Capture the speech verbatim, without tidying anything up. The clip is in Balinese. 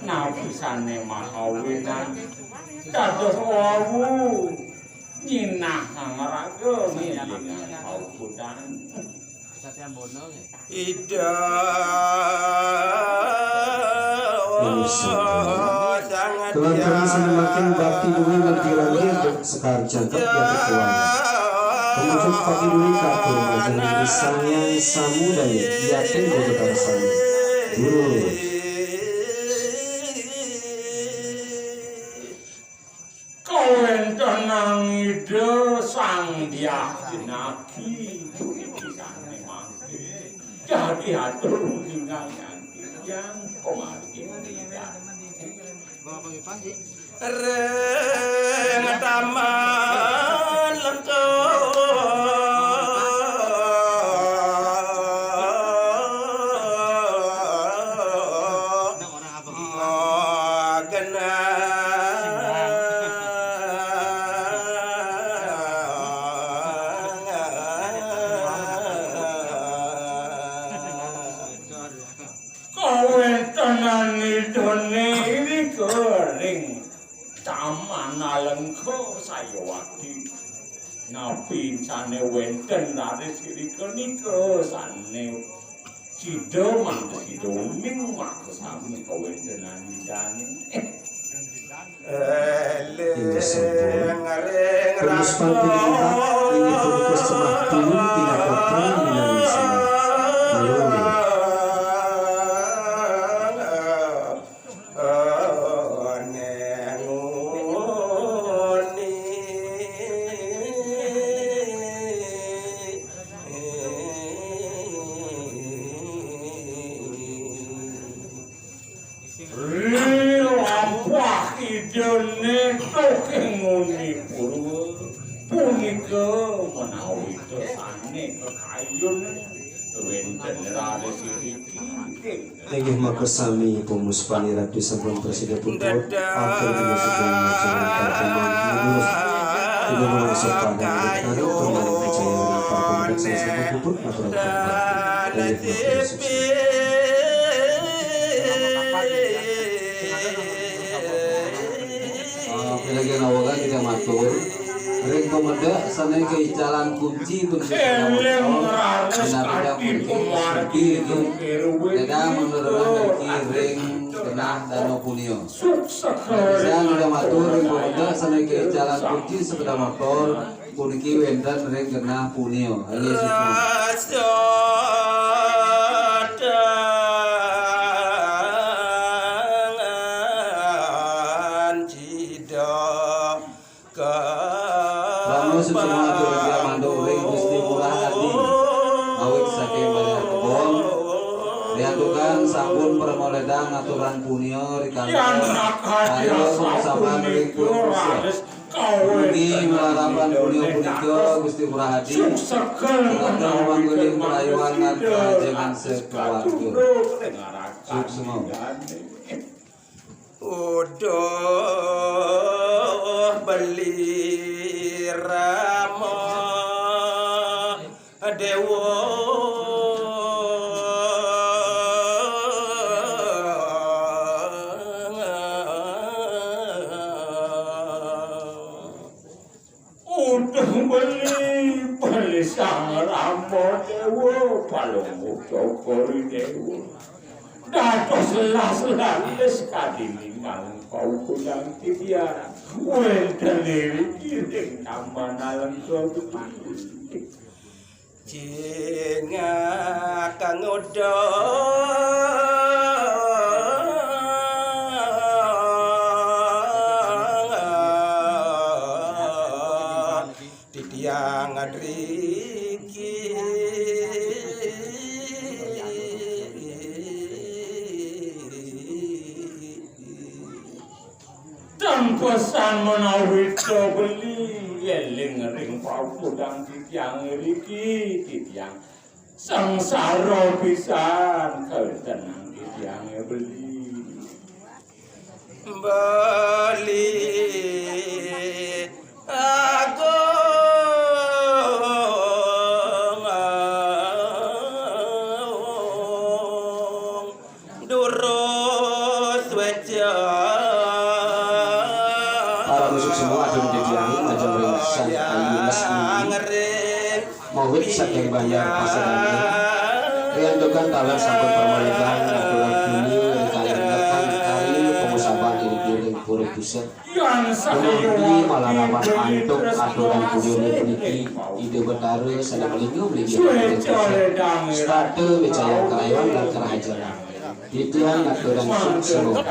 Napisane mahawinan. Dados wau nyinahang raga ngilingan paukudan. Ida. Pemirsa, kelantaran semakin bakti duwe lan piranti untuk sekar jangkep yati kuwang. Pemujung pati duwe katur majeng Sang Hyang Samudaya yati bodo tarasane. Durus. Kawentenan Ida Sang Hyang Pinaki puniki sane mangke dadi atur uningan yang titiang pamargi. Ring taman lengko genah. Kawentenan idane irika ring Taman Alengka Sayawati. Napi sane wenten raris irika nika sane sida mantes sida uning maka sami kawentenan idane. Inggih sampun. Pemuspan pinungkap inggih punika semah tulung pinaka pran minangka semah. Mula. Ri lampah idane toking nguni purwa punika menawi kersane kekayun wenten raris iriki. Inggih makasami, pemuspan Ratu sampun prasida puput. Atur pinasida majalan pertemuan menerus. Tidak mengasuh pandang dari kami kembali percaya pada pemuda saya sampun puput. Matur bakti. Inggih makasami. Ah, pinagihan awagan kita matur. Ring pemedek sane keicalan kunci pun pindah-pindah mungkin sepi itu. Beda menurut mriki ring genah Danau Punio. Bisa kita matur ring pemedek sane keicalan kunci sepeda motor puniki wenten ring genah Punio. Inggih, suksma. Rama suksma atur mantuk ring Gusti Ngurah Adi. Awit saking Banjar Kebon. Riantukan sampun prama ledang aturan punia rikala ayo saban ring Gusti. Mugi malarapan punia punika Gusti Ngurah Adi. Sukses. Tetep manggihin kayuhan lan kalajengan sekuat. Suksma. Uduh beli Rama Dewa. Uduh beli, beli Sang Rama Dewa, Palungguh Cokor Dewa. Dados las-las kadi minangka kudang titiang wenten iriki ring Taman Alengka Betawi. Jingak kang uduh titiang adriki. Tempesan menawi to beli eling ring paupudang titiang iriki, titiang sengsara pisan kawentenan titiang beli. Beli agung durung Para musik semua, atur titiang majeng ring Sang Ayu Lesmini. Mawit saking Banjar Pasedane. Riantukan taler sampun pramelegan ngaturang budi ring kayun lekang kari pangusaban iriki ring Pura Puseh. Dumugi malarapan antuk aturang budine puniki, Ida Betara sane malingga-malingga ring Pura Puseh. Setata micayang kayun lan karahajengan. Titiang ngaturang suksma.